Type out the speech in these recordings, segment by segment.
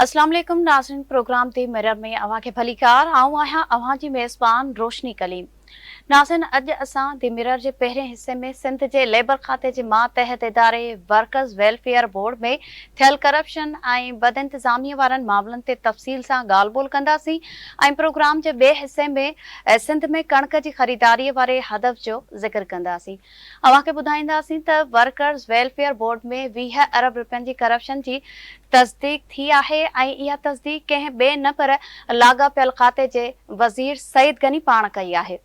اسلام عليڪم ناظرين پروگرام the mirror ۾ اوهان کي ڀليڪار آئون آهيان اوهان جي ميزبان روشني ڪليم ناظرين اڄ اسان the mirror جي پهرين حصي ۾ سنڌ جي ليبر کاتي جي ماتحت اداري ورڪرز ويلفيئر بورڊ ۾ ٿيل ڪرپشن ۽ بدانتظامي وارن معاملن تي تفصيل سان ڳالهه ٻولهه ڪنداسين ۽ پروگرام جي ٻئي حصي ۾ سنڌ ۾ ڪڻڪ جي خريداري واري هدف جو ذڪر ڪنداسين اوهان کي ٻڌائينداسين ته ورڪرز ويلفيئر بورڊ ۾ 20 ارب رپين جي ڪرپشن جي تصديق ٿي آهي ۽ اها تصديق ڪنهن ٻئي نه پر لاڳاپيل کاتي جي وزير سعيد غني پاڻ ڪئي آهي.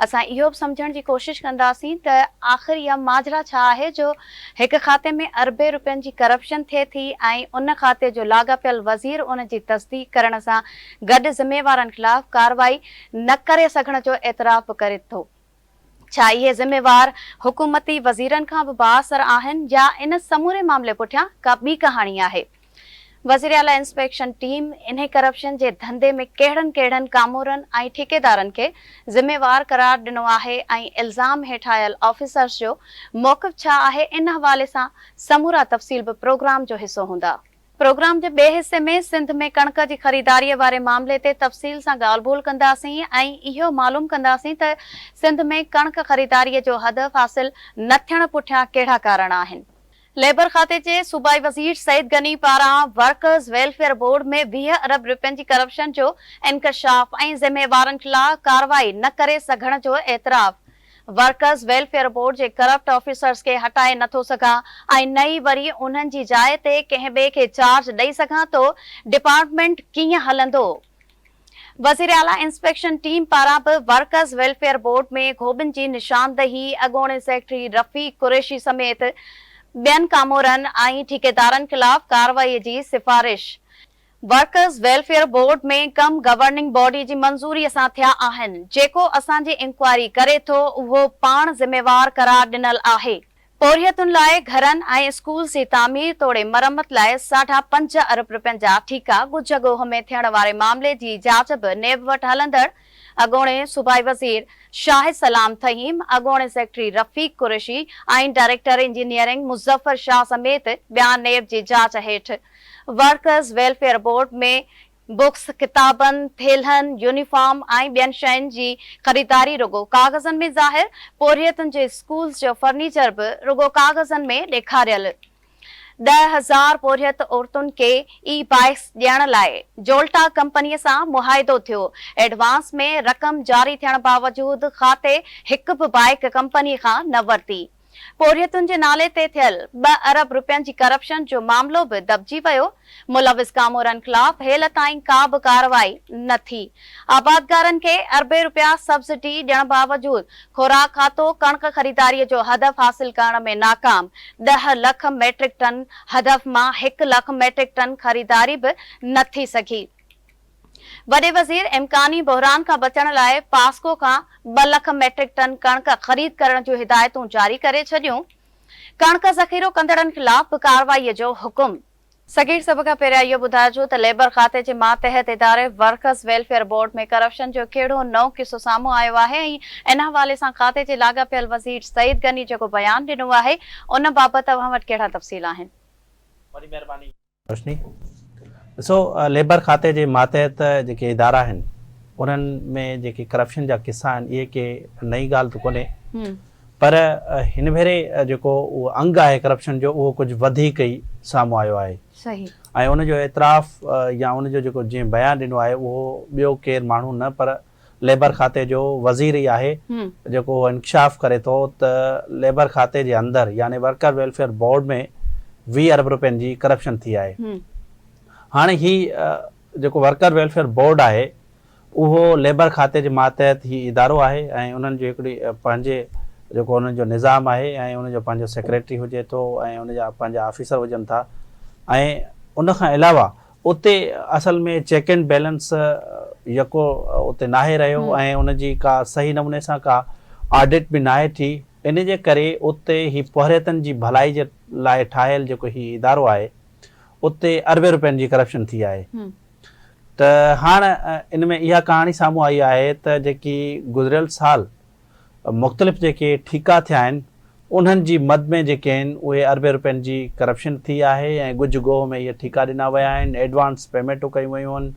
اسان اهو به سمجهڻ جي ڪوشش ڪنداسين ته آخر اها ماجرا ڇا آهي جو هڪ کاتي ۾ اربين رپين جي ڪرپشن ٿئي ٿي ۽ ان کاتي جو لاڳاپيل وزير ان جي تصديق ڪرڻ سان گڏ ذميوارن خلاف ڪارروائي نه ڪري سگهڻ جو اعتراف به ڪري ٿو. ڇا اهي ذميوار حڪومتي وزيرن کان به بااثر آهن يا ان سموري معاملي پٺيان ڪا ٻي ڪهاڻي آهي؟ وزيراعليٰ انسپيڪشن ٽيم انهي ڪرپشن جي ڌنڌي ۾ ڪهڙن ڪهڙن ڪامورن ۽ ٺيڪيدارن کي ذميوار قرار ڏنو آهي ۽ الزام هيٺ آيل آفيسرز جو موقف ڇا آهي ان حوالي سان سمورا تفصيل به پروگرام جو حصو هوندا. پروگرام جي ٻئي حصي ۾ سنڌ ۾ ڪڻڪ جي خريداري واري معاملي تي تفصيل سان ڳالهه ٻولهه ڪنداسين ۽ اهو معلوم ڪنداسين ته سنڌ ۾ ڪڻڪ خريداري جو هدف حاصل نه ٿيڻ پٺيان ڪهڙا ڪارڻ آهن. ليبر کاتي جي صوبائي وزير سعيد غني پاران ورڪرز ويلفيئر بورڊ ۾ 20 ارب رپين جي ڪرپشن جو انڪشاف ۽ ذميوارن خلاف ڪارروائي نه ڪري سگهڻ جو اعتراف ورڪرز ويلفيئر بورڊ جي ڪرپٽ آفيسرز کي هٽائي نه ٿو سگهان ۽ نه ئي وري انهن جي جاء تي ڪنهن ٻئي کي چارج ڏئي سگهان ٿو، ڊپارٽمينٽ ڪيئن هلندو؟ وزيراعليٰ انسپيڪشن ٽيم پاران به ورڪرز ويلفيئر بورڊ ۾ گهوٻين جي نشاندهي، اڳوڻي سيڪريٽري رفيق قريشي سميت ٻين ڪامورن ۽ ٺيڪيدارن خلاف ڪارروائي جي سفارش. ورڪرز ويلفيئر بورڊ ۾ ڪم گورننگ باڊي جي منظوري سان ٿيا آهن، جيڪو اسان جي انڪوائري ڪري ٿو اهو پاڻ ذميوار قرار ڏنل آهي. پورهيتن لاء گهرن ۽ اسڪولز جي تعمير توڙي مرمت لاء ساڍا پنج ارب رپين جا ٺيڪا ڳجهه ڳوهه ۾ ٿيڻ واري معاملي جي جاچ به نيب وٽ هلندڙ اڳوڻي صوبائي وزير شاهد سلام ٿهيم، اڳوڻي secretary Rafiq Qureshi ۽ director engineering Muzaffar Shah سميت ٻيا نيب جي جاچ هيٺ. ورڪرز ويلفيئر بورڊ ۾ بڪس، ڪتابن، ٿيلهن، يونيفارم ۽ ٻين شين جي خريداري رڳو ڪاغذن ۾ ظاهر، پورهيتن جي اسڪولز جو فرنيچر به رڳو ڪاغذن ۾ ڏيکاريل. 10,000 پورهيت عورتن کي اي بائيڪس ڏيڻ لاء جولٽا ڪمپني سان معاهدو ٿيو، ايڊوانس ۾ رقم جاري ٿيڻ باوجود کاتي هڪ به بائيڪ ڪمپني کان نه ورتي. پورهيتن جي نالي تي ٿيل ٻه ارب رپين جي ڪرپشن جو معاملو به دٻجي ويو، ملوث ڪامورن خلاف هيل تائين ڪا به ڪارروائي نه ٿي، آبادگارن کي اربين رپيا سبسڊي ڏيڻ باوجود خوراڪ کاتو ڪڻڪ خريداري جو هدف حاصل ڪرڻ ۾ ناڪام، ڏهه لک ميٽرڪ ٽن هدف مان هڪ لک ميٽرڪ ٽن خريداري به نه ٿي سگهي. وڏي وزير امڪاني بحران کان بچڻ لاء پاسڪو کان ٻه لک ميٽرڪ ٽن ڪڻڪ خريد ڪرڻ جون هدايتون جاري ڪري ڇڏيون، ڪڻڪ ذخيرو ڪندڙن خلاف به ڪارروائي جو حڪم. صغير سڀ کان پهريان اهو ٻڌائجو ته ليبر کاتي جي ماتحت اداري ورڪرز ويلفيئر بورڊ ۾ ڪرپشن جو ڪهڙو نئون قصو سامهون آيو آهي ۽ ان حوالي سان کاتي جي لاڳاپيل وزير سعيد غني جيڪو بيان ڏنو آهي ان بابت اوهان وٽ ڪهڙا تفصيل آهن؟ وڏي مهرباني. روشني، ڏسو ليبر کاتي جي ماتحت جيڪي ادارا آهن انهن ۾ جيڪي ڪرپشن جا قصا آهن اهي ڪي نئين ڳالهه ته ڪونهي پر هن ڀيري جيڪو اهو انگ آهي ڪرپشن جو اهو ڪجهه وڌيڪ ئي سامهون آيو آهي ۽ ان جو اعتراف يا ان جو جيڪو جنهن بيان ڏنو آهي اهو ٻيو ڪير ماڻهو نه پر ليبر کاتي جو وزير ئي آهي جيڪو اهو انڪشاف ڪري ٿو ته ليبر کاتي جي اندر يعني ورڪر ويلفيئر بورڊ ۾ 20 ارب روپين جي ڪرپشن ٿي آهي. هاڻي هي جيڪو ورڪر ويلفيئر بورڊ آهي اهو ليبر کاتي جي ماتحت هي ادارو آهي ۽ انهن جو هڪڙي پنهنجي جيڪو انهن جو نظام آهي ۽ ان جو پنهنجو سيڪريٽري هجي ٿو ۽ ان جا پنهنجا آفيسر هجن ٿا ۽ ان کان علاوه اتي اصل ۾ چيڪ اينڊ بيلنس يڪو اتي ناهي رهيو ۽ ان جي ڪا صحيح نموني سان ڪا آڊٽ به ناهي ٿي ان جي ڪري اتي هي پورهيتن جي ڀلائي جي لاء ٺاهيل جيڪو هي ادارو آهي اتي اربين روپين جي ڪرپشن ٿي آهي ته هاڻ ان ۾ اها ڪهاڻي سامهون آئي آهي ته جيڪي گذريل سال مختلف جيڪي ٺيڪا ٿيا آهن انهن جي مد ۾ جيڪي آهن اهي اربين روپين جي ڪرپشن ٿي آهي ۽ ڳجهه ڳوهه ۾ اهي ٺيڪا ڏنا ويا آهن، ايڊوانس پيمينٽون ڪيون ويون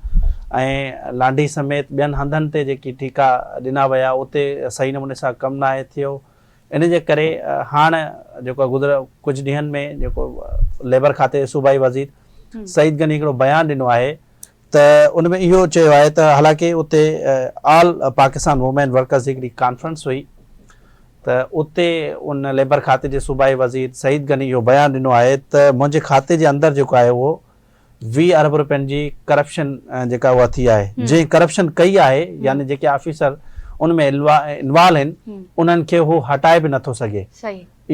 آهن ۽ لانڍي سميت ٻين هنڌن تي جيڪي ٺيڪا ڏنا ويا اتي صحيح نموني سان ڪم ناهي ٿيو ان جي ڪري هاڻ جيڪو گذريل ڪجهه ڏينهن ۾ جيڪو ليبر کاتي جي صوبائي وزير سعيد غني هڪڙو بيان ڏنو آهي ته ان ۾ اهو چيو آهي ته حالانڪه اتي آل پاڪستان وومين ورڪرز جي هڪڙي ڪانفرنس هئي ته اتي ان ليبر کاتي جي صوبائي وزير سعيد غني اهو بيان ڏنو آهي ته منهنجي کاتي جي اندر جيڪو آهي اهو 20 ارب روپين جي ڪرپشن جيڪا اها ٿي آهي جنهن ڪرپشن ڪئي آهي يعني جيڪي آفيسر ان ۾ انوالو آهن انهن کي هو هٽائي به نٿو سگهي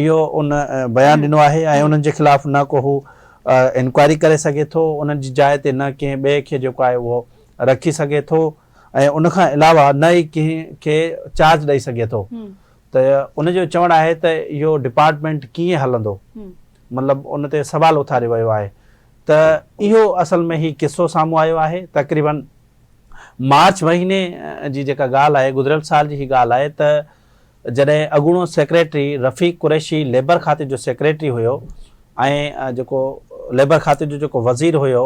اهو ان بيان ڏنو آهي ۽ انهن جي خلاف نه ڪو هو انڪوائري ڪري سگهي ٿو، انهن جي جاء تي نه ڪنهن ٻئي کي جيڪو آهي اهو رکي سگهي ٿو ۽ ان کان علاوه نه ئي ڪنهن کي چارج ڏئي سگهي ٿو ته ان جو چوڻ آهي ته اهو ڊپارٽمينٽ ڪيئن هلندو مطلب ان تي سوال اٿاريو ويو آهي ته اهو اصل ۾ هي قصو سامهون آيو آهي تقريبن مارچ مهيني جي جيڪا ڳالهه آهي گذريل سال جي هي ڳالهه آهي ته جڏهن اڳوڻو سيڪريٽري رفيق قريشي ليبر کاتي جو سيڪريٽري هيو ۽ جيڪو ليبر کاتي جو جيڪو وزير هيو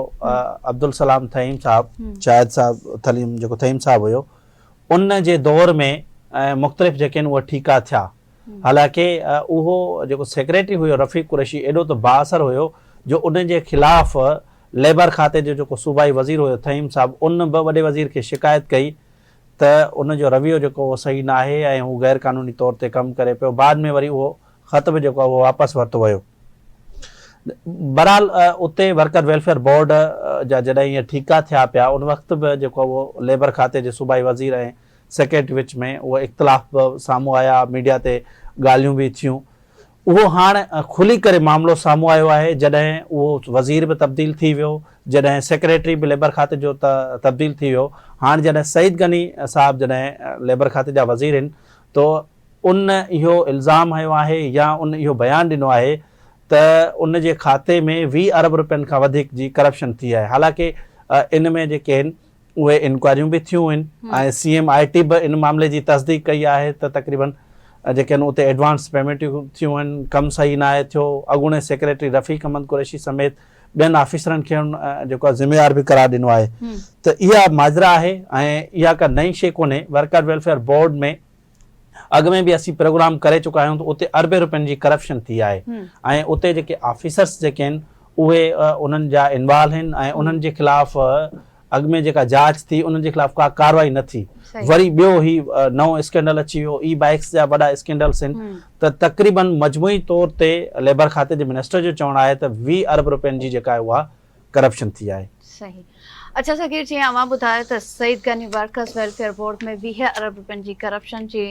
عبدالسلام ٿهيم صاحب شاهد صاحب ٿليم جيڪو ٿهيم صاحب هيو ان جي دور ۾ مختلف جيڪي آهن اهي ٺيڪا ٿيا حالانڪه اهو جيڪو سيڪريٽري هيو رفيق قريشي ايڏو ته بااثر هيو جو ان جي خلاف ليبر کاتي جو جيڪو صوبائي وزير هيو ٿهيم صاحب ان به وڏي وزير کي شڪايت ڪئي ته ان جو رويو جيڪو اهو صحيح ناهي ۽ هو غير قانوني طور تي ڪم ڪري پيو بعد ۾ وري اهو خط به جيڪو آهي اهو واپس ورتو ويو. بهرحال اتي ورڪر ويلفيئر بورڊ جا جڏهن اهي ٺيڪا ٿيا پيا ان وقت به جيڪو اهو ليبر کاتي جي صوبائي وزير ۽ سيڪريٽري وچ ۾ اهي اختلاف به سامهون آيا ميڊيا تي ڳالهيون به ٿيون اهو هاڻ کلي ڪري معاملو سامهون آيو آهي جڏهن اهو وزير به تبديل ٿي ويو، جڏهن سيڪريٽري به ليبر کاتي جو تبديل ٿي ويو، هاڻ جڏهن سعيد غني صاحب جڏهن ليبر کاتي جا وزير آهن ته ان اهو الزام هنيو آهي يا ان اهو بيان ڏنو آهي ته ان جي کاتي ۾ 20 ارب روپين کان وڌيڪ جي ڪرپشن ٿي آهي حالانڪه ان ۾ جيڪي آهن اهي انڪوائريون به ٿيون آهن ۽ سي ايم I ٽي به ان معاملي جي تصديق ڪئي آهي ته تقريبن جيڪي آهن اتي ايڊوانس پيمينٽون ٿيون آهن ڪم صحيح ناهي ٿيو اڳوڻي سيڪريٽري رفيق احمد قريشي سميت ٻين آفيسرن کي جيڪو آهي ذميوار به قرار ڏنو آهي ته اها ماجرا آهي ۽ اها ڪا نئين شيء ڪونهي ورڪر ويلفيئر بورڊ ۾ اڳ ۾ به اسين پروگرام ڪري چڪا آهيون ته اتي اربين روپين جي ڪرپشن ٿي آهي ۽ اتي جيڪي آفيسرس جيڪي آهن اهي انهن جا انوالو آهن ۽ انهن جي خلاف اڳ ۾ جيڪا جاچ ٿي انهن جي خلاف ڪا ڪارروائي نه ٿي وري ٻيو هي نئون اسڪينڊل اچي ويو اي بائيڪس جا وڏا اسڪينڊلس آهن ته تقريبن مجموعي طور تي ليبر کاتي جي منسٽر جو چوڻ آهي ته 20 ارب روپين جي جيڪا آهي اها ڪرپشن ٿي آهي. صحيح اڇا صغير جيئن اوهان ٻڌايو ته Saeed Ghani workers welfare board ۾ 20 ارب روپين جي ڪرپشن جي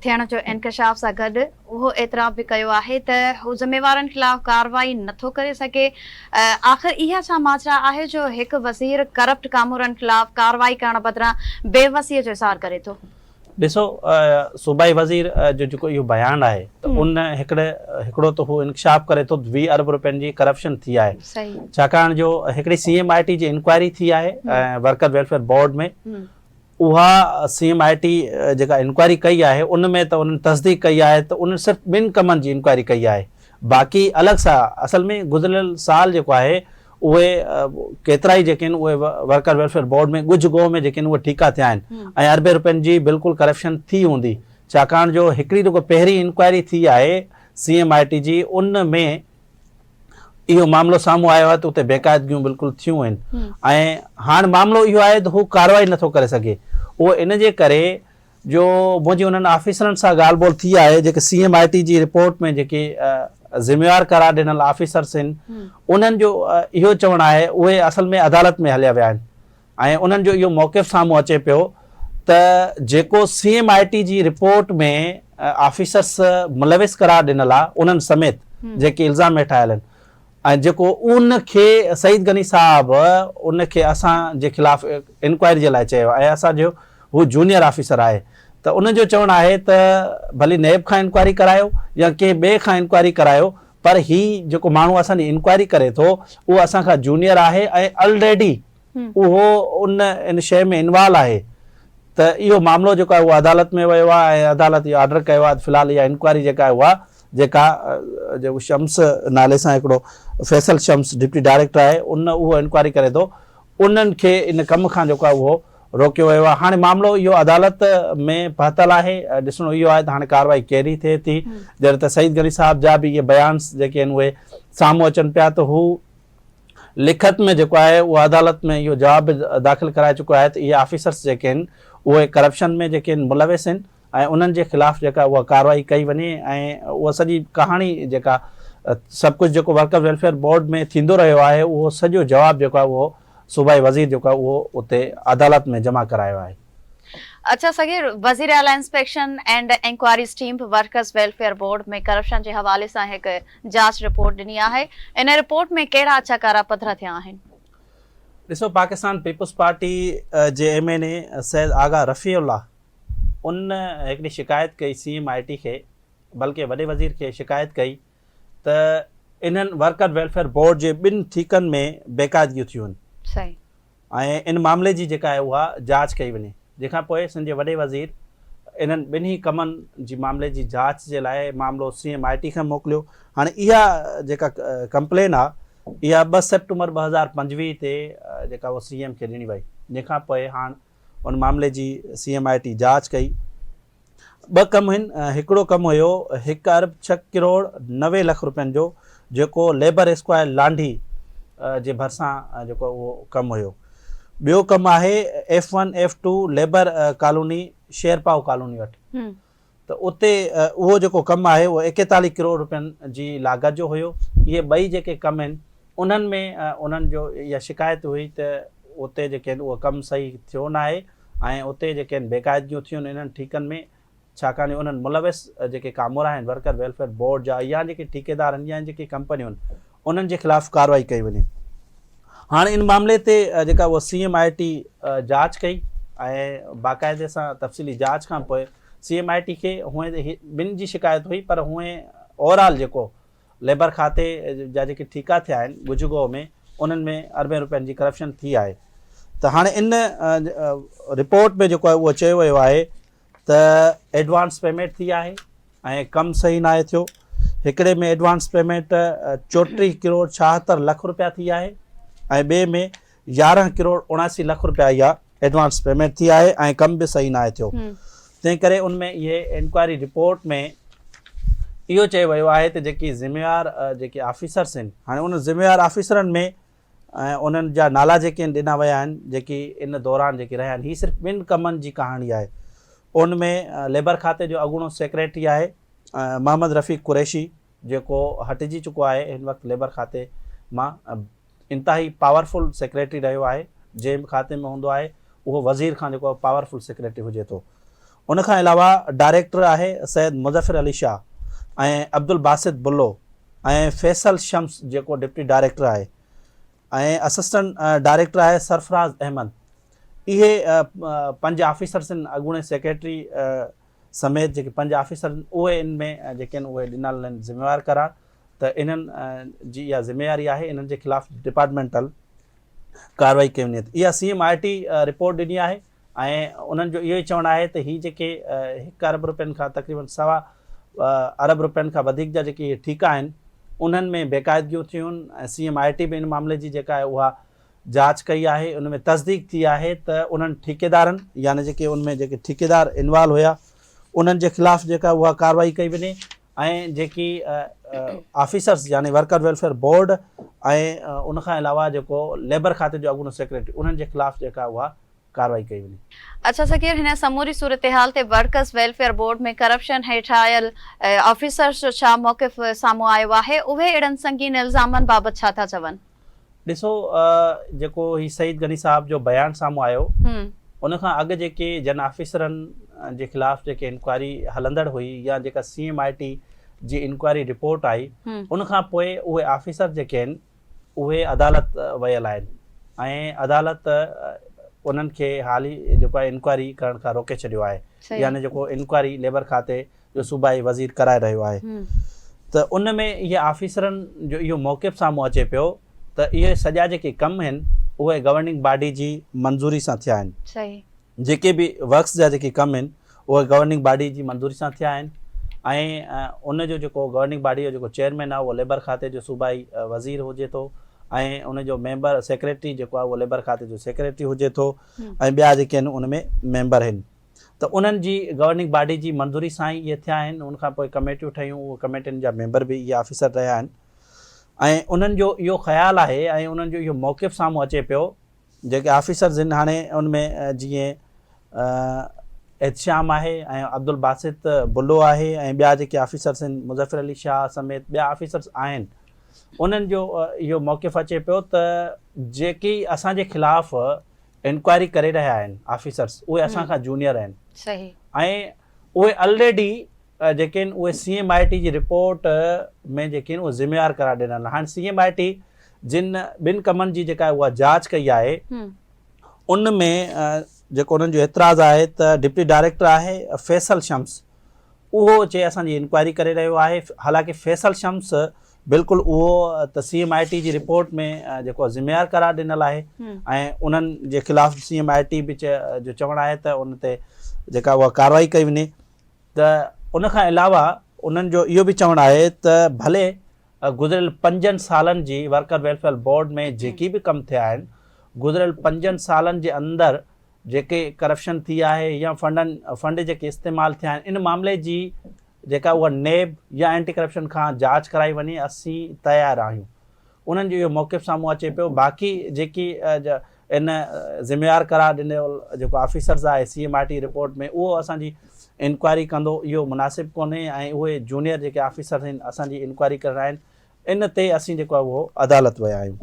ٿيڻ جو انڪشاف سان گڏ اهو اعتراف به ڪيو آهي ته هو ذميوارن خلاف ڪارروائي نٿو ڪري سگهي آخر اها ڇا ماجرا آهي جو هڪ وزير ڪرپٽ ڪامورن خلاف ڪارروائي ڪرڻ بدران بيوسي جو اظهار ڪري ٿو. ڏسو صوبائي وزير جو جيڪو اهو بيان آهي ته ان هڪڙي هڪڙو ته هو انڪشاف ڪري ٿو ته 20 ارب روپين جي ڪرپشن ٿي آهي ڇاڪاڻ جو هڪڙي سي ايم I ٽي جي انڪوائري ٿي آهي ورڪر ويلفيئر بورڊ ۾ اها سي ايم I ٽي جيڪا انڪوائري ڪئي آهي ان ۾ ته انهن تصديق ڪئي آهي ته انهن صرف ٻن ڪمن جي انڪوائري ڪئي آهي باقي الڳ سان اصل ۾ گذريل سال جيڪو آهي اهي ڪيترائي جيڪي آهن اهي ورڪر ويلفيئر بورڊ ۾ ڳجهه ڳوهه ۾ جيڪي آهن اهي ٺيڪا ٿيا آهن ۽ اربين روپين جي بلڪل ڪرپشن ٿي هوندي ڇاڪاڻ جو هڪڙي رڳو پهرين انڪوائري ٿي آهي سي ايم I ٽي جي ان ۾ اهو معاملو سامهون آيو آهي ته اتي بيقاعدگيون بلڪل ٿيون آهن ۽ هاڻ معاملو اهو آهي ته هو ڪارروائي نٿو ڪري سگهي اهو ان جي ڪري جو منهنجي انهن آفيسرن سان ڳالهه ٻولهه ٿي آهي جيڪي سي ايم I ٽي جي رپورٽ ۾ جيڪي ذميوار قرار ڏنل آفيسرس آهن انهن جو اهو چوڻ آهي اهي اصل ۾ عدالت ۾ هليا ويا آهن ۽ انهن جو اهو موقف سامهون اچي پيو ته جيڪو سي ايم I ٽي جي رپورٽ ۾ آفيسرس ملوث قرار ڏنل آهي انهن سميت جيڪي الزام هيٺ آيل آهن ۽ جيڪو ان کي سعيد غني صاحب ان کي اسان جي خلاف انڪوائري جي لاء چيو ۽ اسان جو هو جونيئر آفيسر آهي ته ان جو چوڻ آهي ته ڀلي نيب کان انڪوائري ڪرايو يا ڪنهن ٻئي کان انڪوائري ڪرايو پر هي جيڪو ماڻهو اسان جي انڪوائري ڪري ٿو اهو اسان کان جونيئر آهي ۽ الريڊي اهو ان ان شيء ۾ انوالو آهي ته اهو معاملو جيڪو آهي اهو عدالت ۾ ويو آهي ۽ عدالت اهو آرڊر ڪيو آهي ته في الحال اها انڪوائري جيڪا آهي اها جيڪا جيڪو شمس نالي سان هڪڙو فيصل شمس ڊپٽي ڊائريڪٽر آهي ان اهو انڪوائري ڪري ٿو انهن کي ان ڪم کان جيڪو آهي اهو روڪيو ويو آهي هاڻي معاملو اهو عدالت ۾ پهتل آهي ڏسڻو اهو آهي ته هاڻي ڪارروائي ڪهڙي ٿئي ٿي جڏهن ته سعيد غني صاحب جا به اهي بيانس جيڪي آهن اهي سامهون اچن پيا ته هو لکت ۾ جيڪو آهي اهو عدالت ۾ اهو جواب به داخل ڪرائي چڪو آهي ته اهي آفيسرس جيڪي آهن اهي ڪرپشن ۾ جيڪي آهن ملوث آهن ۽ انهن جي خلاف جيڪا اها ڪارروائي ڪئي وڃي ۽ اها سڄي ڪهاڻي جيڪا سڀ ڪجهه جيڪو ورڪر ويلفيئر بورڊ ۾ ٿيندو رهيو آهي اهو سڄو جواب جيڪو آهي اهو صوبائي وزير جيڪو آهي اهو اتي عدالت ۾ جمع ڪرايو آهي. اڇا صغير، وزير اعليٰ انسپيڪشن اينڊ انڪوائريز ٽيم به ورڪرز ويلفيئر بورڊ ۾ ڪرپشن جي حوالي سان هڪ جاچ رپورٽ ڏني آهي، ان رپورٽ ۾ ڪهڙا اڇا ڪارا پڌرا ٿيا آهن؟ ڏسو پاڪستان پيپلز پارٽي جي M N A Syed Agha Rafiullah ان هڪڙي شڪايت ڪئي سي ايم I ٽي کي بلڪه وڏي وزير کي شڪايت ڪئي ته انهن ورڪر ويلفيئر بورڊ جي ٻن ٺيڪن ۾ بيقاعدگيون ٿيون آهن ۽ ان معاملي جي جيڪا آهي اها جاچ ڪئي وڃي جنهن کان پوء سنڌ جي وڏي وزير انهن ٻنهي ڪمن جي معاملي جي جاچ جي لاء معاملو سي ايم I ٽي کي موڪليو هاڻي اها جيڪا ڪمپلين آهي اها 2 سيپٽمبر 2025 تي جيڪا اها سي ايم کي ڏني وئي جنهن کان پوء هاڻ ان معاملي جي سي ايم I ٽي جاچ ڪئي. ٻه ڪم هن، هڪڙو ڪم هيو هڪ ارب ڇهه ڪروڙ 90 لک روپين جو جيڪو ليبر اسڪوائر لانڍي جي ڀرسان جيڪو اهو ڪم هيو. ٻيو ڪم آهي F one F two labour colony Sherpao colony وٽ. ته اتي اهو جيڪو ڪم آهي اهو 41 ڪروڙ روپين جي لاڳت جو هيو. اهي ٻئي جيڪي ڪم آهن انهن ۾ انهن جو اها شڪايت هئي ته اتي جيڪي آهن اهو ڪم صحيح ٿيو ناهي ۽ اتي جيڪي آهن بيقاعدگيون ٿيون آهن انهن ٺيڪن ۾ ڇاڪاڻ جو انهن ملوث جيڪي ڪامورا آهن ورڪر ويلفيئر بورڊ جا يا جيڪي ٺيڪيدار آهن يا جيڪي ڪمپنيون آهن انهن جي خلاف ڪارروائي ڪئي وڃي. هاڻ ان معاملي تي جيڪا اها سي ايم I ٽي جاچ ڪئي ۽ باقاعدي سان تفصيلي جاچ کان پوء سي ايم I ٽي کي هونئن ته ٻن جي شڪايت هئي پر هونئن اوور آل جيڪو ليبر کاتي جا جيڪي ٺيڪا ٿيا آهن ڳجهه ڳوهه ۾ انهن ۾ اربين روپين جي ڪرپشن ٿي آهي ته هاڻي ان رپورٽ ۾ جيڪو آهي اهو چيو ويو آهي ته ايڊوانس پيمينٽ ٿي آهي ۽ ڪم صحيح ناهي ٿيو هڪڙي ۾ ايڊوانس پيمينٽ 34 ڪروڙ 76 لک روپيا ٿي آهي ۽ ٻئي ۾ 11 ڪروڙ 79 لک روپيا اها ايڊوانس پيمينٽ ٿي آهي ۽ ڪم به صحيح ناهي ٿيو تنهن ڪري ان ۾ اهي انڪوائري رپورٽ ۾ اهو چيو ويو آهي ته جيڪي ذميوار جيڪي آفيسرس آهن هاڻي ان ذميوار آفيسرن ۾ ۽ انهن جا نالا جيڪي آهن ڏنا ويا آهن جيڪي ان دوران جيڪي رهيا آهن هي صرف ٻن ڪمن جي ڪهاڻي آهي ان ۾ ليبر کاتي جو اڳوڻو سيڪريٽري آهي محمد رفيق قريشي جيڪو هٽجي چڪو آهي هن وقت ليبر کاتي مان انتهائي پاورفل سيڪريٽري رهيو آهي جنهن به کاتي ۾ هوندو آهي اهو وزير کان جيڪو پاورفل سيڪريٽري هجي ٿو ان کان علاوه ڊائريڪٽر آهي سيد مظفر علي شاهه ۽ عبدالباسط بلو ۽ فيصل شمس جيڪو ڊپٽي ڊائريڪٽر آهي ۽ اسسٽنٽ ڊائريڪٽر آهي سرفراز احمد اهي پنج آفيسرس آهن اڳوڻي سيڪريٽري سميت جيڪي پنج آفيسر آهن اهي ان ۾ جيڪي آهن اهي ڏنل آهن ذميوار قرار ته انهن جي اها ذميواري آهي انهن جي خلاف ڊپارٽمينٽل ڪارروائي ڪئي وڃي ٿي اها C M I T report ڏني آهي ۽ انهن جو اهو ئي چوڻ آهي ته هي جيڪي هڪ ارب روپين کان تقريبن سوا ارب روپين کان وڌيڪ جا جيڪي اهي ٺيڪا آهن انهن ۾ بيقاعدگيون ٿيون ۽ سي ايم I ٽي به ان معاملي جي جيڪا آهي اها جاچ ڪئي آهي ان ۾ تصديق ٿي آهي ته انهن ٺيڪيدارن يعني جيڪي ان ۾ جيڪي ٺيڪيدار انوالو هيا انهن جي خلاف جيڪا اها ڪارروائي ڪئي وڃي ۽ جيڪي آفيسرس يعني ورڪر ويلفيئر بورڊ ۽ ان کان علاوه جيڪو ليبر کاتي جو اڳوڻو سيڪريٽري انهن جي خلاف جيڪا اها ڪارروائي ڪئي وڃي. اڇا سکير هن سموري صورتحال تي ورڪرز ويلفيئر بورڊ ۾ ڪرپشن هيٺ آيل آفيسرز جو ڇا موقف سامهون آيو آهي اهي اهڙن سنگين الزامن بابت ڇا ٿا چون؟ ڏسو جيڪو هي سعيد غني صاحب جو بيان سامهون آيو ان کان اڳ جيڪي جن آفيسرن جي خلاف جيڪي انڪوائري هلندڙ هئي يا جيڪا سي ايم I ٽي جي انڪوائري رپورٽ آئي ان کان پوء اهي آفيسر جيڪي آهن اهي عدالت ويل آهن ۽ عدالت انهن کي حالي جيڪو آهي انڪوائري ڪرڻ کان روڪي ڇڏيو آهي يعني جيڪو انڪوائري ليبر کاتي جو صوبائي وزير ڪرائي رهيو آهي ته ان ۾ اهي آفيسرن جو اهو موقف سامهون اچي پيو ته اهي سڄا جيڪي ڪم آهن اهي گورننگ باڊي جي منظوري سان ٿيا آهن جيڪي به ورڪس جا جيڪي ڪم آهن اهي گورننگ باڊي جي منظوري سان ٿيا آهن ۽ ان جو جيڪو گورننگ باڊي جو جيڪو چيئرمين آهي اهو ليبر کاتي جو صوبائي وزير هجي ٿو ۽ ان جو ميمبر سيڪريٽري جيڪو آهي اهو ليبر کاتي جو سيڪريٽري هجي ٿو ۽ ٻيا جيڪي آهن ان ۾ ميمبر آهن ته انهن جي گورننگ باڊي جي منظوري سان ئي اهي ٿيا آهن. ان کان پوء ڪميٽيون ٺهيون، اهي ڪميٽين جا ميمبر به اهي آفيسر رهيا آهن ۽ انهن جو اهو خيال آهي ۽ انهن جو اهو موقف سامهون اچي پيو جيڪي آفيسرز آهن هاڻي ان ۾ جيئن احتشام آهي ۽ عبدالباسط بلو آهي ۽ ٻيا جيڪي آفيسرز آهن مظفر علي شاهه سميت ٻيا آفيسرز آهن انهن جو اهو موقف اچي پيو ته جيڪي اسان جي خلاف انڪوائري ڪري رهيا آهن آفيسرز اهي اسان کان جونيئر آهن ۽ اهي الريڊي جيڪي آهن اهي سي ايم I ٽي جي رپورٽ ۾ جيڪي آهن اهي ذميوار قرار ڏنل آهن. هاڻي سي ايم I ٽي جن ٻن ڪمن جي جيڪا اها جاچ ڪئي آهي ان ۾ جيڪو انهن جو اعتراض آهي ته ڊپٽي ڊائريڪٽر آهي فيصل شمس اهو چئي اسان جي انڪوائري ڪري رهيو آهي حالانڪه فيصل شمس بلڪل اهو ته سي ايم I ٽي جي رپورٽ ۾ جيڪو ذميوار قرار ڏنل آهي ۽ انهن جي خلاف سي ايم I ٽي به جو چوڻ آهي ته ان تي جيڪا اها ڪارروائي ڪئي وڃي ته ان کان علاوه انهن جو اهو به چوڻ آهي ته ڀلي گذريل پنجن سالن جي ورڪر ويلفيئر بورڊ ۾ جيڪي به ڪم ٿيا آهن گذريل پنجن سالن جي اندر جيڪي ڪرپشن ٿي آهي يا فنڊن فنڊ جيڪي استعمال ٿيا آهن ان معاملي جي جيڪا اها نيب يا اينٽي ڪرپشن کان جاچ ڪرائي وڃي اسين تيار آهيون انهن جو اهو موقف سامهون اچي پيو باقي جيڪي ان ذميوار قرار ڏنل جيڪو آفيسرز آهي C M I T report ۾ اهو اسان جي انڪوائري ڪندو اهو مناسب ڪونهي ۽ اهي جونيئر جيڪي آفيسرز آهن اسان جي انڪوائري ڪري رهيا آهن ان تي اسين جيڪو آهي اهو عدالت ويا آهيون.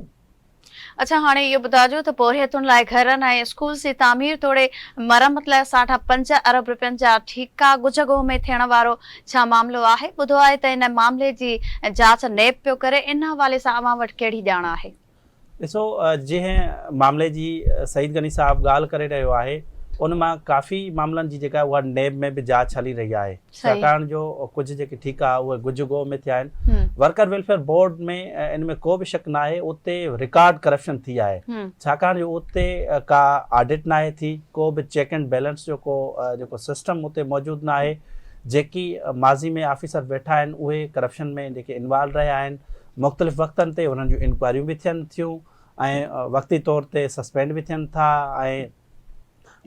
اڇا هاڻي اهو ٻڌاجو ته پورهيتن لاء گهرن ۽ اسڪولز جي تعمير توڙي مرمت لاء ساڍا پنج ارب رپين جا ٺيڪا ڳجهه ڳوهه ۾ ٿيڻ وارو ڇا معاملو آهي؟ ٻڌو آهي ته ان معاملي جي جاچ نيب پيو ڪري ان حوالي سان اوهان وٽ ڪهڙي ڄاڻ آهي؟ ڏسو جنهن معاملي جي سعيد غني صاحب ڳالهه ڪري رهيو آهي ان مان ڪافي معاملن جي جيڪا اها نيب ۾ به جاچ هلي رهي آهي ڇاڪاڻ جو ڪجهه جيڪي ٺيڪا اهي ڳجهه ڳوهه ۾ ٿيا آهن ورڪر ويلفيئر بورڊ ۾ ان ۾ ڪو به شڪ ناهي اتي رڪارڊ ڪرپشن ٿي آهي ڇاڪاڻ جو اتي ڪا آڊٽ ناهي ٿي ڪو به چيڪ اينڊ بيلنس جو ڪو جيڪو سسٽم اتي موجود ناهي جيڪي ماضي ۾ آفيسر ويٺا آهن اهي ڪرپشن ۾ جيڪي انوالو رهيا آهن مختلف وقتن تي انهن جون انڪوائريون به ٿين ٿيون ۽ وقتي طور تي سسپينڊ به ٿين ٿا ۽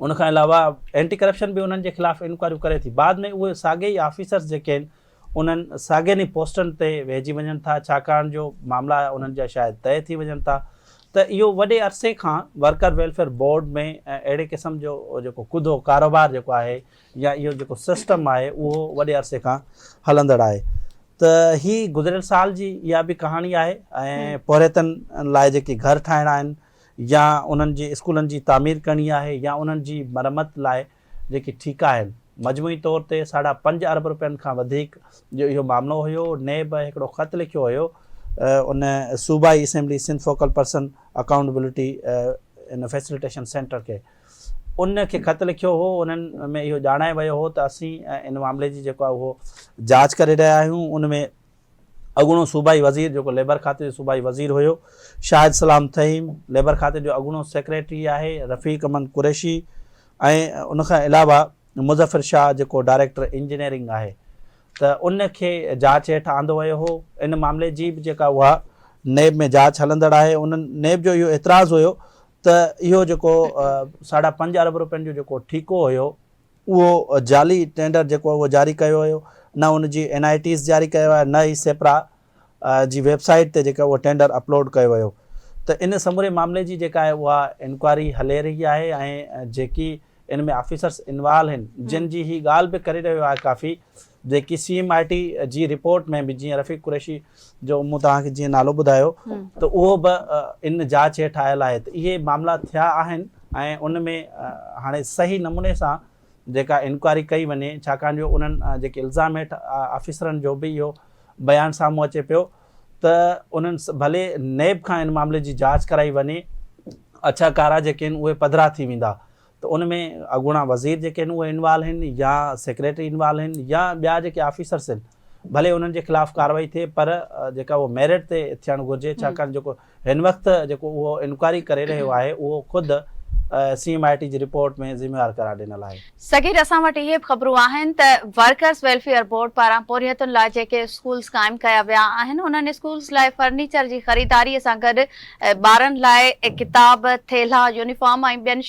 ان کان علاوه اينٽي ڪرپشن به انهن جي خلاف انڪوائريون ڪري ٿي بعد ۾ اهي ساڳي ئي آفيسرز جيڪي آهن انهن ساڳين ئي پوسٽن تي ويهجي وڃن ٿا ڇاڪاڻ جو معاملا انهن جا شايد طئي ٿي وڃن ٿا ته اهو وڏي عرصي کان ورڪر ويلفيئر بورڊ ۾ اهڙي قسم جو جيڪو ڪڌو ڪاروبار جيڪو آهي يا اهو جيڪو سسٽم آهي اهو وڏي عرصي کان هلندڙ آهي ته هي گذريل سال جي اها به ڪهاڻي آهي ۽ پورهيتن لاء جيڪي گهر ٺاهڻا آهن يا انهن جي اسڪولن جي تعمير ڪرڻي آهي يا انهن جي مرمت لاء جيڪي ٺيڪا آهن مجموعي طور تي ساڍا پنج ارب روپين کان وڌيڪ جو اهو معاملو هيو نيب هڪڙو خط لکيو هيو ان صوبائي assembly Sindh focal person accountability ان فيسليٽيشن سينٽر کي ان کي خط لکيو هو انهن ۾ اهو ڄاڻايو ويو هو ته اسين ان معاملي جي جيڪو آهي اهو جاچ ڪري رهيا آهيون ان ۾ اڳوڻو صوبائي وزير جيڪو ليبر کاتي جو صوبائي وزير هيو شاهد سلام ٿهيم ليبر کاتي جو اڳوڻو سيڪريٽري آهي رفيق احمد قريشي ۽ ان کان علاوه مظفر شاهه جيڪو ڊائريڪٽر انجنيئرنگ آهي ته ان کي جاچ هيٺ آندو ويو هو ان معاملي جي به جيڪا اها نيب ۾ جاچ هلندڙ آهي ان نيب جو اهو اعتراض هيو ته اهو جيڪو ساڍا پنج ارب روپين جو جيڪو ٺيڪو هيو اهو جعلي ٽينڊر جيڪو اهو جاري ڪيو ويو نه ان جي اين I Ts جاري ڪيو آهي نه ئي سيپرا جي ويب سائيٽ تي جيڪا اهو ٽينڊر اپلوڊ ڪيو ويو ته ان سموري معاملي جي جيڪا آهي اها انڪوائري هلي رهي آهي ۽ جيڪي ان ۾ آفيسرس انوالو آهن جن جي هي ڳالهه به ڪري رهيو آهي ڪافي جيڪي سي ايم I ٽي جي رپورٽ ۾ به جيئن رفيق قريشي جو مون توهان کي جيئن نالو ٻڌايو ته اهو به ان جاچ هيٺ آيل آهي ته اهي معاملا ٿيا آهن ۽ ان ۾ هاڻي صحيح نموني سان جيڪا انڪوائري ڪئي وڃي ڇاڪاڻ جو انهن جيڪي الزام هيٺ آفيسرن جو به اهو بيان سامهون اچي پيو ته انهن ڀلي نيب کان ان معاملي جي جاچ ڪرائي وڃي اڇا ڪارا جيڪي آهن اهي پڌرا ٿي ويندا ته ان ۾ اڳوڻا وزير جيڪي آهن اهي انوالو آهن يا سيڪريٽري انوالو آهن يا ٻيا جيڪي آفيسرس آهن ڀلي انهن جي خلاف ڪارروائي ٿئي پر جيڪا اهو ميرٽ تي ٿيڻ گهرجي ڇاڪاڻ جيڪو هن وقت جيڪو اهو انڪوائري ڪري رهيو آهي اهو خود سي ايم I ٽي جي رپورٽ ۾ ذميوار قرار ڏنل آهي. صغير اسان وٽ اهي به خبرون آهن ته ورڪرز ويلفيئر بورڊ پاران پورهيتن لاء جيڪي اسڪولز قائم ڪيا ويا آهن انهن اسڪولز لاء فرنيچر جي خريداري سان گڏ ٻارن لاء ڪتاب، ٿيلها، يونيفارم ۽ ٻين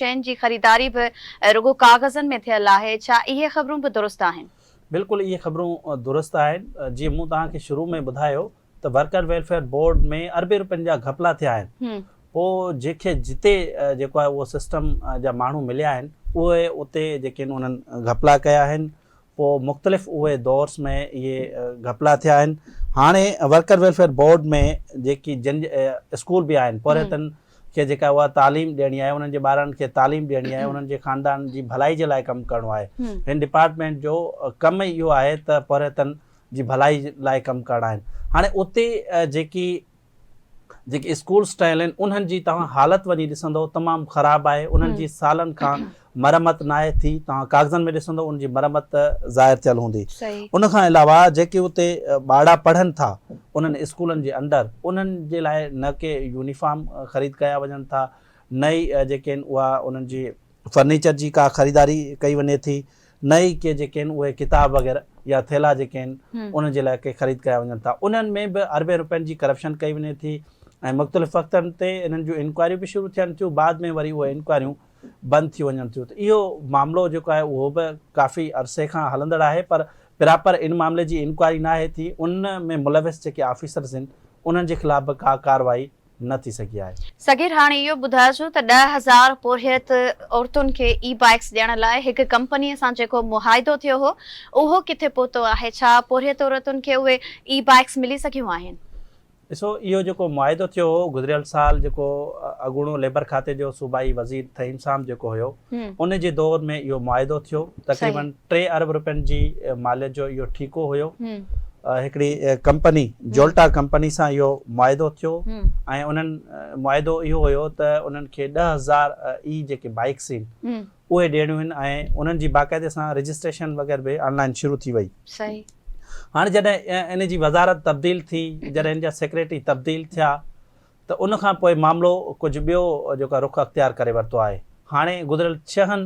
شين جي خريداري به رڳو ڪاغذن ۾ ٿيل آهي ڇا اهي خبرون به درست آهن؟ بلڪل اهي خبرون درست آهن جيئن مون توهان کي شروع ۾ ٻڌايو ته ورڪر ويلفيئر بورڊ ۾ اربين روپين جا گهپلا ٿيا آهن پوء جنهن کي جتي جيڪو آهي اهو سسٽم جا ماڻهو مليا آهن اهي اتي جيڪي آهن انهن گهپلا ڪيا آهن پوء مختلف اهي دورس ۾ اهي گهپلا ٿيا آهن هاڻي ورڪر ويلفيئر بورڊ ۾ جيڪي جن اسڪول به آهن پورهيتن کي جيڪا اها تعليم ڏيڻي آهي انهن جي ٻارن کي تعليم ڏيڻي آهي انهن جي خاندان جي ڀلائي جي لاء ڪم ڪرڻو آهي هن ڊپارٽمينٽ جو ڪم ئي اهو آهي ته پورهيتن جي ڀلائي لاء ڪم ڪرڻا آهن. هاڻي اتي جيڪي جيڪي اسڪولس ٺهيل آهن انهن جي توهان حالت وڃي ڏسندو تمام خراب آهي انهن جي سالن کان مرمت ناهي ٿي توهان ڪاغذن ۾ ڏسندو ان جي مرمت ظاهر ٿيل هوندي ان کان علاوه جيڪي اتي ٻارڙا پڙهن ٿا انهن اسڪولن جي اندر انهن جي لاء نه ڪي يونيفارم خريد ڪيا وڃن ٿا نه ئي جيڪي آهن اها انهن جي فرنيچر جي ڪا خريداري ڪئي وڃي ٿي نه ئي ڪي جيڪي آهن اهي ڪتاب وغيره يا ٿيلها جيڪي آهن انهن جي لاء ڪي خريد ڪيا وڃن ٿا انهن ۾ به اربين روپين جي ڪرپشن ڪئي وڃي ٿي ۽ مختلف وقتن تي انهن جون انڪوائريون به شروع ٿين ٿيون بعد ۾ وري اهي انڪوائريون بند ٿي وڃن ٿيون ته اهو معاملو جيڪو آهي اهو به ڪافي عرصي کان هلندڙ آهي پر پراپر ان معاملي جي انڪوائري ناهي ٿي ان ۾ ملوث جيڪي آفيسرز آهن انهن جي خلاف به ڪا ڪارروائي نه ٿي سگهي آهي. صغير هاڻي اهو ٻڌائجو ته 10,000 پورهيت عورتن کي اي بائيڪس ڏيڻ لاء هڪ ڪمپني سان جيڪو معاهدو ٿيو هو اهو ڪٿي پهتو آهي ڇا پورهيت عورتن کي اهي اي بائيڪس ملي سگهيون آهن؟ ڏسو اهو جيڪو معاهدو ٿيو هو گذريل سال جيڪو اڳوڻو ليبر کاتي جو صوبائي وزير ٿهيم صاحب جيڪو هيو ان جي دور ۾ اهو معاهدو ٿيو تقريبن ٽي ارب روپين جي ماليت جو اهو ٺيڪو هيو. هڪڙي ڪمپني جولٽا ڪمپني سان اهو معاهدو ٿيو ۽ انهن معاهدو اهو هيو ته انهن کي 10,000 اي جيڪي بائيڪس آهن اهي ڏيڻيون آهن ۽ انهن جي باقاعدي سان رجسٽريشن وغيره به آن لائن شروع ٿي وئي. هاڻي جڏهن ان جي وزارت تبديل ٿي جڏهن ان جا سيڪريٽري تبديل ٿيا ته ان کان پوء معاملو ڪجهه ٻيو جيڪو رخ اختيار ڪري ورتو آهي. هاڻي گذريل ڇهن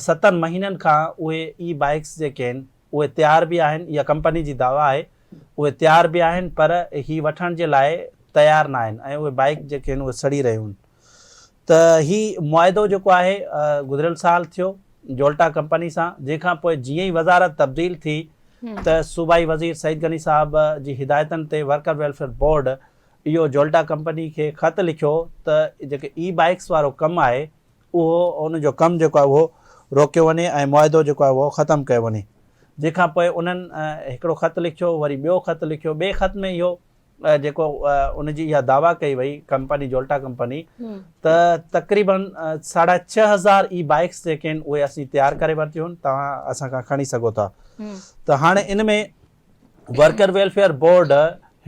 ستن مهينن کان اهي اي بائيڪس جيڪي آهن اهي تيار به آهن اها ڪمپني جي دعويٰ آهي اهي تيار به آهن پر هي وٺڻ جي لاء تيار نه آهن ۽ اهي بائيڪ جيڪي آهن اهي سڙي رهيون آهن ته هي معاهدو جيڪو آهي گذريل سال ٿيو جولٽا ڪمپني سان جنهن کان پوء جيئن ئي وزارت تبديل ٿي ته صوبائي وزير سعيد غني صاحب جي هدايتن تي ورڪر ويلفيئر بورڊ اهو جولٽا ڪمپني کي خط لکيو ته جيڪي اي بائيڪس وارو ڪم آهي اهو ان جو ڪم جيڪو آهي اهو روڪيو وڃي ۽ معاهدو جيڪو آهي اهو ختم ڪيو وڃي جنهن کان پوء انهن هڪڙو خط لکيو وري ٻيو خط لکيو ٻئي خط ۾ اهو جيڪو ان جي اها دعويٰ ڪئي وئي ڪمپني جولٽا ڪمپني ته تقريبن ساڍا ڇهه هزار اي بائيڪس جيڪي آهن اهي اسين تيار ڪري ورتيون آهن توهان اسان کان کڻي سگهو ٿا ته هاڻي ان ۾ ورڪر ويلفيئر بورڊ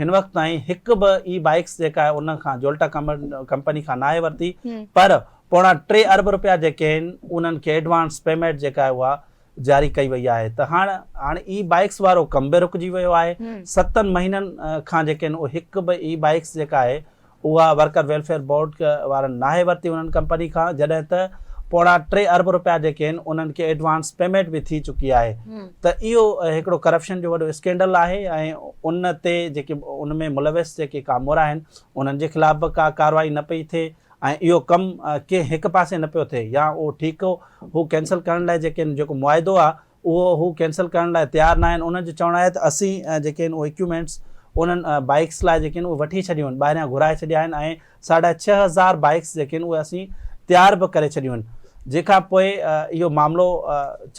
هن وقت تائين هڪ به اي بائيڪس جيڪا آهي ان کان جولٽا ڪمپني کان ناهي ورتي پر پوڻا ٽي ارب روپيا جيڪي آهن انهن کي ايڊوانس پيمينٽ جيڪا آهي اها جاري ڪئي وئي آهي ته هاڻ هاڻ اي بائيڪس وارو ڪم به رڪجي ويو آهي ستن مهينن کان جيڪي آهن اهي هڪ به اي بائيڪس جيڪا آهي اها ورڪر ويلفيئر بورڊ وارن ناهي ورتي انهن ڪمپني کان جڏهن ته پوڻا ٽي ارب روپيا جيڪي آهن انهن کي ايڊوانس پيمينٽ به ٿي چڪي آهي ته اهو هڪڙو ڪرپشن جو وڏو اسڪينڊل آهي ۽ ان تي جيڪي ان ۾ ملوث جيڪي ڪامورا آهن انهن جي خلاف به ڪا ڪارروائي نه پئي ٿئي ۽ اهو ڪم ڪنهن هڪ پاسي نه پيو ٿئي يا اهو ٺيڪو هو ڪينسل ڪرڻ لاء جيڪي جيڪو معاهدو آهي اهو هو ڪينسل ڪرڻ لاء تيار ناهن، انهن جو چوڻ آهي ته اسين جيڪي آهن اهي اڪيوپمينٽس انهن بائيڪس لاء جيڪي آهن اهي وٺي ڇڏيون آهن، ٻاهريان گهرائي ڇڏيا آهن ۽ ساڍا 6000 بائيڪس جيڪي آهن اهي اسين تيار به ڪري ڇڏيون آهن، جنهن کان پوء اهو معاملو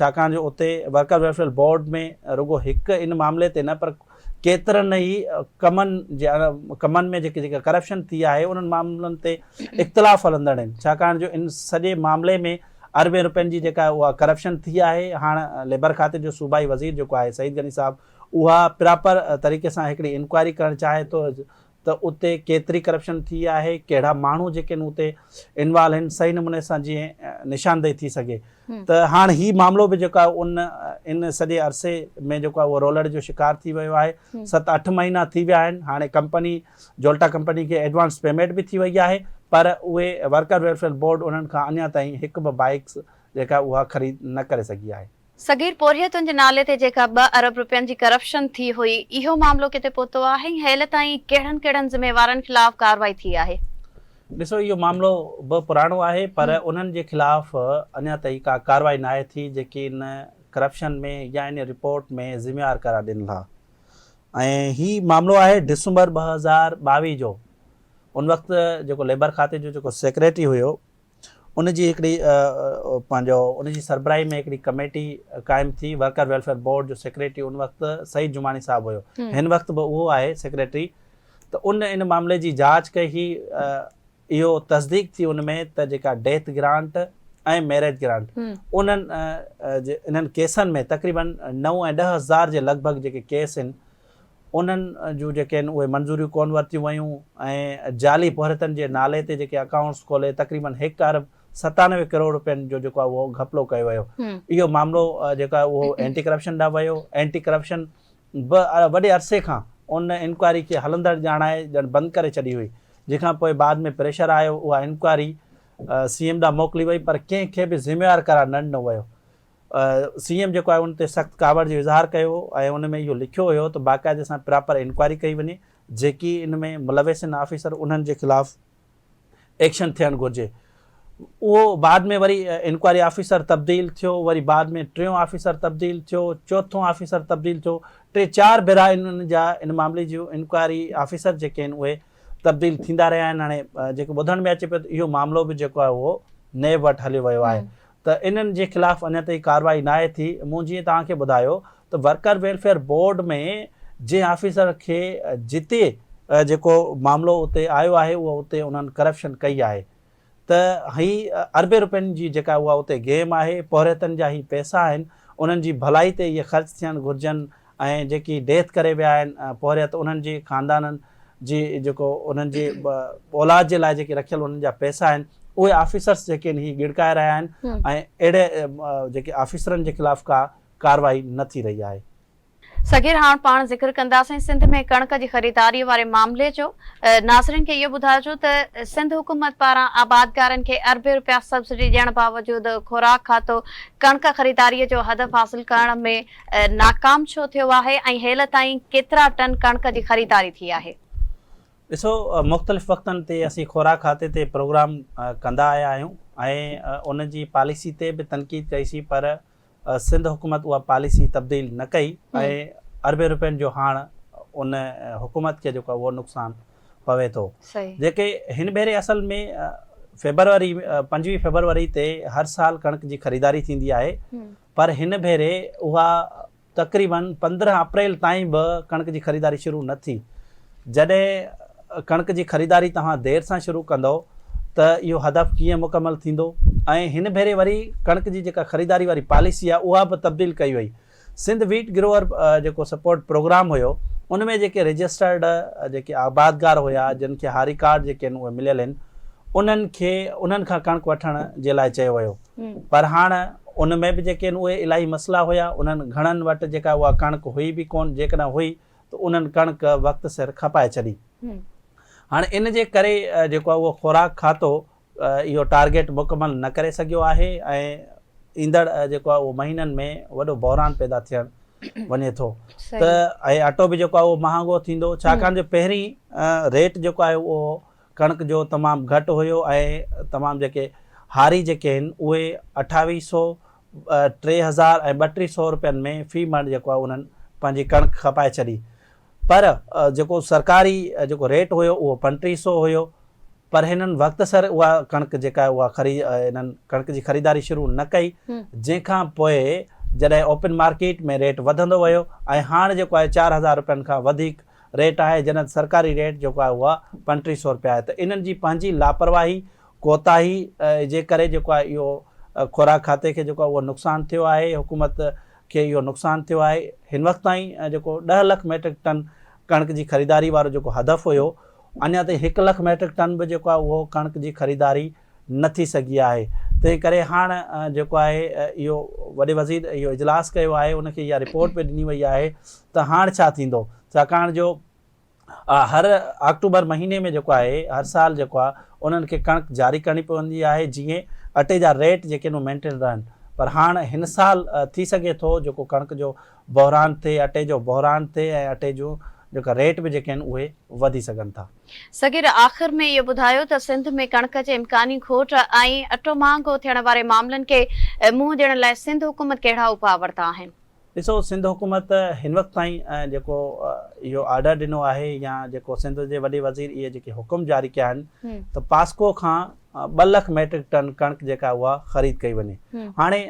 ڇاڪاڻ جو اتي ورڪر ويلفيئر بورڊ ۾ رڳو هڪ ان معاملي تي نه پر ڪيترن ئي ڪمن جي ڪمن ۾ جيڪي جيڪا ڪرپشن ٿي آهي انهن معاملن تي اختلاف هلندڙ آهن ڇاڪاڻ جو ان سڄي معاملي ۾ اربين روپين جي جيڪا اها ڪرپشن ٿي آهي هاڻ ليبر کاتي جو صوبائي وزير جيڪو آهي سعيد غني صاحب اها پراپر طريقي سان هڪڙي انڪوائري ڪرڻ چاهي ٿو ته اتي ڪيتري ڪرپشن ٿي آهي ڪهڙا ماڻهو جيڪي آهن اتي انوالو آهن صحيح نموني سان جيئن نشاندهي ٿي سگهي ته هاڻ هي معاملو به جيڪو آهي ان ان سڄي عرصي ۾ جيڪو آهي اهو رولڙ جو شڪار ٿي ويو آهي ست اٺ مهينا ٿي ويا آهن هاڻي ڪمپني جولٽا ڪمپني کي ايڊوانس پيمينٽ به ٿي وئي آهي پر اهي ورڪر ويلفيئر بورڊ انهن کان اڃا تائين هڪ به بائيڪس جيڪا اها خريد نه ڪري سگهي آهي. صغير پورهيتن جي نالي تي جيڪا ٻه ارب رپين جي ڪرپشن ٿي هئي اهو معاملو ڪٿي پهتو آهي ۽ هيل تائين ڪهڙن ڪهڙن ذميوارن خلاف ڪارروائي ٿي آهي؟ ڏسو اهو معاملو به پراڻو آهي پر انهن جي خلاف اڃا تائين ڪا ڪارروائي ناهي ٿي جيڪي ان ڪرپشن ۾ يا ان رپورٽ ۾ ذميوار قرار ڏنل ها ۽ هي معاملو آهي ڊسمبر 2022 جو ان وقت جيڪو ليبر کاتي جو جيڪو سيڪريٽري هيو ان جي هڪڙي پنهنجو ان جي سربراهي ۾ هڪڙي ڪميٽي قائم ٿي ورڪر ويلفيئر بورڊ جو سيڪريٽري ان وقت سعيد جماڻي صاحب هيو هن وقت به اهو آهي سيڪريٽري ته ان ان معاملي جي جاچ ڪئي هي اهو تصديق ٿي ان ۾ ته جيڪا ڊيٿ گرانٽ ۽ ميريج گرانٽ انهن انهن ڪيسن ۾ تقريبن 9 ۽ 10 هزار جي لڳ ڀڳ جيڪي ڪيس آهن انهن جون جيڪي آهن اهي منظوريون ڪونه ورتيون ويون ۽ جعلي پورهيتن جي نالي تي جيڪي اڪائونٽس کولي تقريبن هڪ ارب 97 ڪروڙ روپين جو جيڪو آهي اهو گهپلو ڪيو ويو. اهو معاملو جيڪو آهي اهو اينٽي ڪرپشن ڏانهن ويو. اينٽي ڪرپشن به وڏي عرصي کان ان انڪوائري کي هلندڙ ڄاڻائي ڄڻ بند ڪري ڇڏي هئي جنهن کان پوء بعد ۾ پريشر آيو اها انڪوائري سي ايم ڏانهن موڪلي وئي پر ڪنهن کي به ذميوار قرار نه ڏنو ويو. سي ايم جيڪو آهي ان تي سخت ڪاوڙ جو اظهار ڪيو هو ۽ ان ۾ اهو لکيو هيو ته باقاعدي سان پراپر انڪوائري ڪئي وڃي جيڪي ان ۾ ملوث آهن آفيسر انهن جي خلاف ايڪشن ٿيڻ گهرجي اهو بعد ۾ وري انڪوائري آفيسر تبديل ٿيو وري بعد ۾ ٽيون آفيسر تبديل ٿيو چوٿون آفيسر تبديل ٿيو ٽي چار ڀيرا انهن جا ان معاملي جون انڪوائري آفيسر جيڪي آهن اهي تبديل ٿيندا رهيا آهن هاڻي جيڪو ٻڌڻ ۾ اچي پيو ته اهو معاملو به جيڪو آهي اهو نيب وٽ هليو ويو آهي ته انهن جي خلاف اڃا تائين ڪارروائي ناهي ٿي، مون جيئن توهان کي ٻڌايو ته ورڪر ويلفيئر بورڊ ۾ جنهن آفيسر کي جتي جيڪو معاملو اتي آيو آهي اهو اتي انهن ڪرپشن ڪئي آهي ته هي اربين روپين جي جيڪا اها اتي گيم آهي پورهيتن جا هي پئسا آهن انهن جي ڀلائي تي اهي خرچ ٿيڻ گهرجن ۽ جيڪي ڊيٿ ڪري ويا آهن پورهيت انهن جي خاندانن جي جيڪو انهن جي اولاد جي لاء جيڪي رکيل انهن جا پئسا آهن اهي آفيسرس جيڪي آهن هي ڳڙڪائي رهيا آهن ۽ اهڙي جيڪي آفيسرن جي خلاف ڪا ڪارروائي نه ٿي رهي آهي. صغير هاڻ پاڻ ذڪر ڪنداسين سنڌ ۾ ڪڻڪ جي خريداري واري معاملي جو ناظرين کي اهو ٻڌائجو ته سنڌ حڪومت پاران آبادگارن کي اربين رپيا سبسڊي ڏيڻ باوجود خوراڪ کاتو ڪڻڪ خريداري جو هدف حاصل ڪرڻ ۾ ناڪام ڇو ٿيو آهي ۽ هيل تائين ڪيترا ٽن ڪڻڪ جي خريداري ٿي آهي؟ ڏسو مختلف وقتن تي اسين خوراڪ کاتي تي پروگرام ڪندا آيا آهيون ۽ ان جي پاليسي تي به تنقيد ڪئي سين پر سنڌ حڪومت اها پاليسي تبديل نه ڪئي ۽ اربين روپين جو هاڻ ان حڪومت کي جيڪو اهو نقصان پوي ٿو جيڪي هن ڀيري اصل ۾ فيبروري 25 فيبروري تي هر سال ڪڻڪ جي خريداري ٿيندي آهي پر هن ڀيري اها تقريبن 15 اپريل تائين به ڪڻڪ جي خريداري شروع نه ٿي. جڏهن ڪڻڪ جي خريداري توهان دير سان شروع ڪندؤ ته اهو هدف ڪيئن مڪمل ٿيندو ۽ هن ڀيري وري ڪڻڪ جي جيڪا خريداري واري پاليسي آهي اها به تبديل ڪئي وئي. سنڌ ويٽ گروئر جيڪو سپورٽ پروگرام هيو ان ۾ جيڪي رجسٽرڊ جيڪي آبادگار هيا جن کي هاري ڪارڊ جيڪي آهن اهي مليل آهن انهن کي انهن کان ڪڻڪ وٺڻ جي لاء چيو ويو پر هاڻ ان ۾ به جيڪي آهن اهي الاهي مسئلا هيا انهن گهڻن وٽ جيڪا اها ڪڻڪ هئي به ڪون جيڪڏهن هئي ته انهن ڪڻڪ وقت سر کپائي ڇڏي هاڻ ان جي ڪري جيڪو آهي اهو خوراڪ کاتو اهو ٽارگيٽ مڪمل نه ڪري سگهيو آهي ۽ ايندڙ جيڪو آهي اهو مهينن ۾ وڏو بحران پيدا ٿيڻ وڃي ٿو ته ۽ اٽو به جيڪو آهي اهو مهانگو ٿيندو ڇاڪاڻ جو پهرين ريٽ جيڪو آهي اهو ڪڻڪ جو تمام گهٽ هيو ۽ تمام جيڪي هاري جيڪي آهن اهي اٺاويهه سو 3000 ۽ 32 سو روپين ۾ في مڻ جيڪو آهي انهن پنهنجي ڪڻڪ کپائي ڇڏي پر جيڪو سرڪاري جيڪو ريٽ هيو اهو 35 سو هيو پر هنن وقت سر اها ڪڻڪ جيڪا آهي اها خري انهن ڪڻڪ جي خريداري شروع نه ڪئي جنهن کان پوء جڏهن اوپن مارڪيٽ ۾ ريٽ وڌندو ويو ۽ هاڻ جيڪو آهي 4000 روپين کان وڌيڪ ريٽ آهي جڏهن سرڪاري ريٽ جيڪو آهي اها 35 سو روپيا آهي ته انهن جي پنهنجي لاپرواهي ڪوتاهي جي ڪري جيڪو آهي اهو خوراڪ کاتي کي جيڪو آهي اهو نقصان ٿيو آهي حڪومت کي اهو نقصان ٿيو آهي هن وقت تائين جيڪو 10 لک ميٽرڪ ٽن ڪڻڪ جي خريداري وارو جيڪو هدف هيو اڃا تائين هڪ لک ميٽرڪ ٽن به جيڪو آهي اهو ڪڻڪ جي خريداري نه ٿي سگهي آهي تنهن ڪري هاڻ جيڪو آهي اهو وڏي وزير اهو اجلاس ڪيو آهي ان کي اها رپورٽ به ڏني وئي آهي ته هاڻ ڇا ٿيندو ڇاڪاڻ جو هر آڪٽوبر مهيني ۾ جيڪو آهي هر سال جيڪو آهي انهن کي ڪڻڪ جاري ڪرڻي پوندي آهي جيئن اٽي جا ريٽ جيڪي آهن اهي مينٽين رهن پر هاڻ هن سال ٿي سگهي ٿو جيڪو ڪڻڪ جو بحران ٿئي اٽي جو بحران ٿئي ۽ اٽي جون جيڪا ريٽ به جيڪي آهن اهي وڌي سگهن ٿا. صغير آخر ۾ اهو ٻڌايو ته سنڌ ۾ ڪڻڪ جي امڪاني کوٽ ۽ اٽو مهانگو ٿيڻ واري معاملن کي منهن ڏيڻ لاء سنڌ حڪومت ڪهڙا اپاء ورتا آهن؟ ڏسو سنڌ حڪومت هن وقت تائين جيڪو اهو آرڊر ڏنو آهي يا جيڪو سنڌ جي وڏي وزير اهي جيڪي حڪم جاري ڪيا آهن ته پاسڪو کان 2 لک ميٽرڪ ٽن ڪڻڪ جيڪا اها خريد ڪئي وڃي هاڻي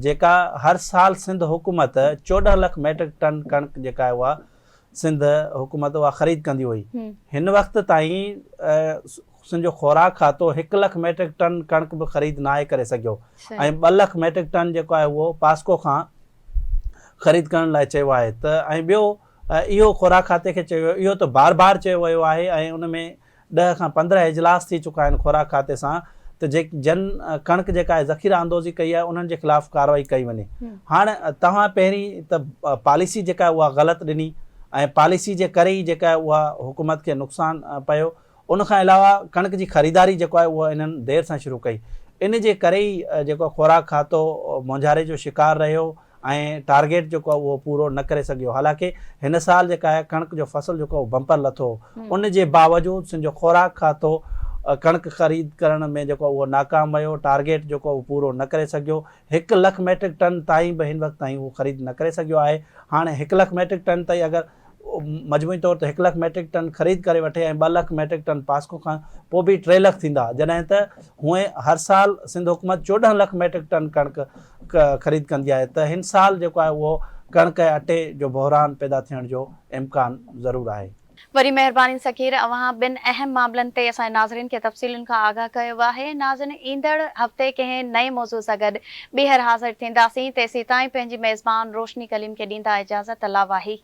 جيڪا هر سال سنڌ حڪومت 14 لک ميٽرڪ ٽن ڪڻڪ جيڪا اها سنڌ حڪومت اها خريد ڪندي هئي هن وقت تائين سنڌ جو خوراڪ کاتو هڪ لک ميٽرڪ ٽن ڪڻڪ به خريد ناهي ڪري سگهيو ۽ 2 لک ميٽرڪ ٽن جيڪو آهي اهو پاسڪو کان خريد ڪرڻ لاء چيو آهي ته ۽ ٻيو اهو خوراڪ کاتي کي چيو ويو اهو ته بار بار چيو ويو آهي ۽ ان ۾ 10 کان 15 اجلاس ٿي چڪا آهن خوراڪ کاتي سان ته جي جن ڪڻڪ جيڪا آهي ذخيره اندوزي ڪئي آهي انهن جي خلاف ڪارروائي ڪئي وڃي هاڻ توهان پهرين ته پاليسي جيڪا آهي اها غلط ڏني ۽ پاليسي جي ڪري ئي جيڪا آهي اها حڪومت کي نقصان پيو ان کان علاوه ڪڻڪ جي خريداري جيڪو آهي اهو انهن دير سان شروع ڪئي ان جي ڪري ئي جيڪو خوراڪ کاتو مونجهاري جو شڪار رهيو ۽ ٽارگيٽ جيڪو آهي اهو پورو نه ڪري سگهيو حالانڪه هن سال جيڪا آهي ڪڻڪ جو فصل جيڪو آهي بمپر لٿو هو ان جي باوجود سنڌ جو خوراڪ کاتو ڪڻڪ خريد ڪرڻ ۾ جيڪو اهو ناڪام ويو ٽارگيٽ جيڪو اهو پورو نه ڪري سگهيو 1 لک ميٽرڪ ٽن تائين به هن وقت تائين اهو خريد نه ڪري سگهيو آهي هاڻي 1 لک ميٽرڪ ٽن تائين اگر مجموعي طور تي 1 لک ميٽرڪ ٽن خريد ڪري وٺي ۽ 2 لک ميٽرڪ ٽن پاسڪو کان پوء به 3 لک ٿيندا جڏهن ته هونئن هر سال سنڌ حڪومت 14 لک ميٽرڪ ٽن ڪڻڪ خريد ڪندي آهي ته هن سال جيڪو آهي اهو ڪڻڪ ۽ اٽي جو بحران پيدا ٿيڻ جو امڪان ضرور آهي. وڏي مهرباني سکير اوهان ٻن اهم معاملن تي اسان جي ناظرين کي تفصيلن کان آگاهه ڪيو آهي ناظرين ايندڙ هفتي ڪنهن نئين موضوع سان گڏ ٻيهر حاضر ٿينداسين تيسيتائين پنهنجي ميزبان روشني ڪليم کي ڏيندا اجازت الله واهي.